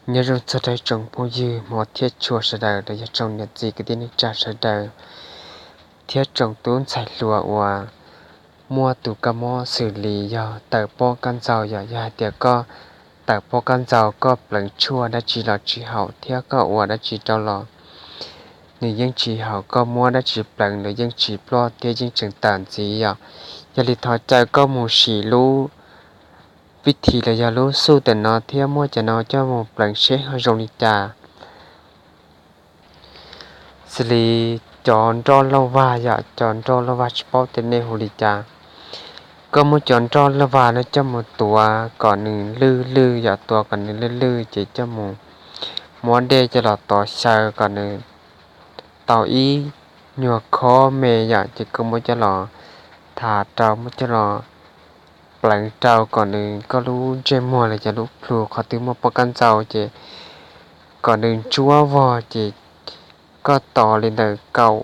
Nyob zoo txog rau tsoom phooj ywg hmov thiab tshua sawv daws los yog tsoom niam txiv kwv tij neej tsa sawv daws, thiab tsoom tub ntxhais hluas uas muaj tus kab mob xws li yog tawm pob kab ntxaus yom. Yog hais tias koj tawm pob kab ntxaus koj pleev tshuaj dab tsi los tsis haum thiab koj ua dab tsi rau los nws yeej tsis haum, koj muab dab tsi pleev los yeej tsis ploj thiab yeej tseem tawm ntxiv yom. Yog li thov caw koj mus sim lub vib thim los yog lub xuj tam no thiab muab cov no coj mus pleev seb ho zoo li cas. Xws li cov nroj lauj vag yom, cov nroj lauj vag tsis paub tias nej hu li cas. Koj muab cov nroj lauj vag no coj mus tuav kom nws lwj lwj yom, tuav kom nws lwj lwj ces coj mus muab dej coj los tov xyaw kom nws tau ib nyuag khob me yom, ces koj muab coj los thav rau, muab coj los pleev rau kom nws, koj lub ntsej muag los yog lub plhu qhov twg muaj pob kab ntxaus ces kom nws ntsuab vog ces koj tos li ntawm kaum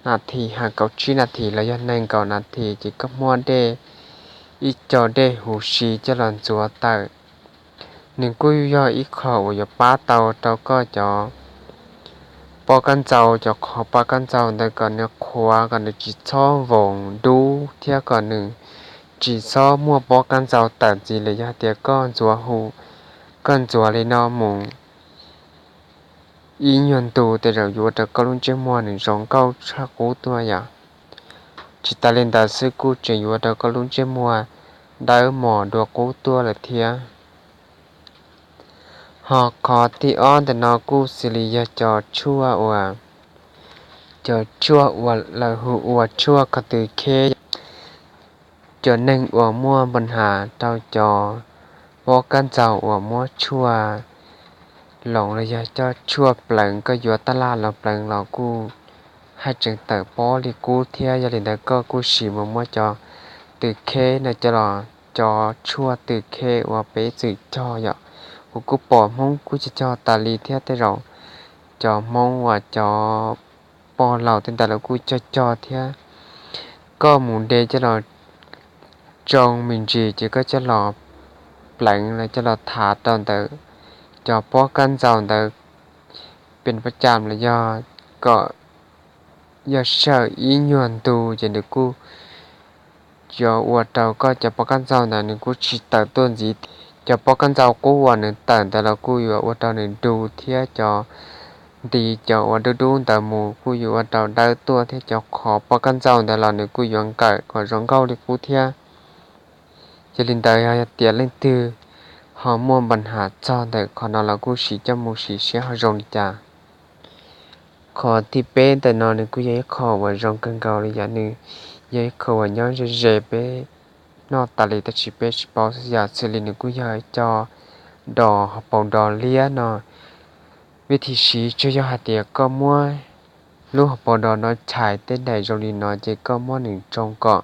nas this, ha kaum tsib nas this los yog nees nkaum nas this ces koj muab dej ib co dej huv si coj los ntxuav tawm. Nws kuj yog ib qho uas yuav pab tau rau koj cov pob kab ntxaus, cov qhov pob kab ntxaus ntawd kom nws qhuav, kom nws tsis txhob voos dub thiab kom nws tsis txhob muaj pob kab ntxaus tawm ntxiv lawm. Yog hais tias koj ntxuav hu, koj ntxuav li no mus ib nyuag ntu tej zaum yuav ua rau koj lub ntsej muag nws zoo nkauj tshaj qub tuaj yom. Tsis tas li ntawd xwb kuj tseem yuav ua rau koj lub ntsej muag dawb mos dua qub tuaj lawm thiab. Ho qhov thib ob ntawm no kuj xws li yog cov tshuaj uas, cov tshuaj uas lawv hu ua tshuaj kho tw kheb. Cov neeg uas muaj npa nhas rau cov pob kab ntxaus uas muab tshuaj loos los yog cov tshuaj pleev, koj yuav tab laj los pleev los kuj haj tseem tawm pob li qub thiab. Yog li ntawd koj kuj sim mus muab cov tw kheb no coj los, cov tshuaj tw kheb uas peb txwm cog yom. Kuv kuj pom Hmoob kuj cog cog tas li thiab, tej zaum cov Hmoob uas cov pog laus tej ntawd los kuj cog cog thiab. Koj mus de coj los tsoo me ntsis ces koj coj los pleev los coj los thav rau ntawm cov pob kab ntxaus ntawd pes pab cam los yog kom yog sij hawm ib nyuag ntu ces nws kuj yuav ua rau koj cov pob kab ntxaus ntawd nws kuj tsis tawm tuaj ntxiv. Cov pob kab ntxaus qub uas nws tawm ntawd los kuj yuav ua rau nws du thiab cov nti, cov uas dub dub ntawd mus kuj yuav ua rau dawb tuaj thiab cov qhov pob kab ntxaus ntawd los nws kuj yuav nkawm kom zoo nkauj li qub thiab. Yog li ntawd yog tias leej twg ho muaj npa nhas txog ntawm qhov no los kuj sim coj mus sim seb ho zoo li cas. Qhov thib peb ntawm no nws kuj yog ib qho uas zoo kawg nkaus li yom, nws yog ib qho uas nyob ze ze peb noj tas li tab sis peb tsis paub xwb yom. Xws li nws kuj yog ib co dos hauv paus dos liab no. Vij thim siv tsuas yog hais tias koj muab lub hauv paus dos no chais tej daim zoo li no ces koj muab nws tsoo kom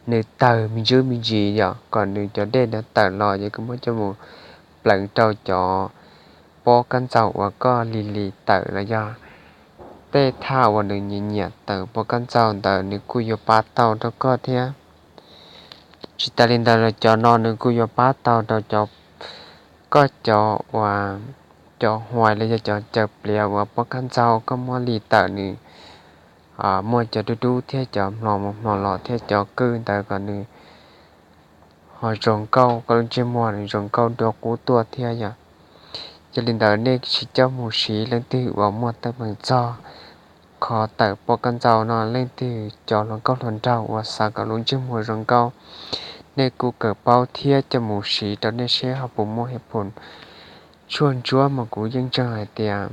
nws tawg me ntsis me ntsis yom, kom nws cov dej no tawm los ces koj muab coj mus pleev rau cov pob kab ntxaus uas koj lis lis tawm los yog tej thaj uas nws nyiam nyiam tawm pob kab ntxaus ntawd nws kuj yuav pab tau rau koj thiab. Tsis tas li ntawd los cov no nws kuj yuav pab tau rau cov, koj cov uas, cov huais los yog cov caws pliav uas pob kab ntxaus koj muab lis tawm nws muaj cov dub dub thiab cov hmlos mus hmlos los thiab cov kwj ntawd kom nws ho zoo nkauj, koj lub ntsej muag nws zoo nkauj dua qub tuaj thiab yom. Yog li ntawd nej sim coj mus siv, leej twg uas muaj teeb meem txog qhov tawm pob kab ntxaus no, leej twg cov hluas nkauj hluas nraug uas xav kom lub ntsej muag zoo nkauj, nej kuj kawm paub thiab coj mus siv rau nej seb ho puas muaj hej phum. Tshuaj ntsuab mas kuv yeej ntseeg hais tias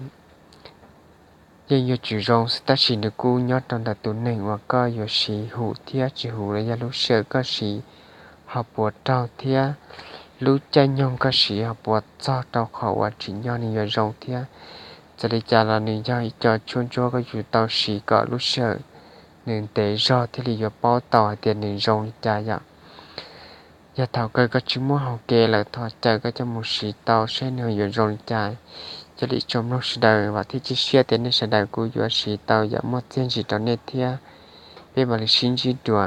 yeej yuav tsum zoo xwb, tab sis nws kuj nyob rau ntawm tus neeg uas koj yuav siv huv thiab tsis huv los yog lub sij hawm koj siv ho puas raug thiab lub caij nyoog koj siv ho puas txog rau qhov uas tsim nyog nws yuav zoo thiab. Txawm li cas los nws yog ib co tshuaj ntsuab koj yuav tau siv kom lub sij hawm nws ntev zog thiaj li yuav paub tau hais tias nws zoo li cas yom. Yog thaum kawg koj tsis muaj hau kev lawm thov caw koj coj mus siv tau seb nws yuav zoo li cas. Cia li tsoom mloog sawv daws, vam thiab cia siab tias nej sawv daws kuj yuav siv tau yom, muaj txiaj ntsig rau nej thiab. Peb mam li sib ntsib dua.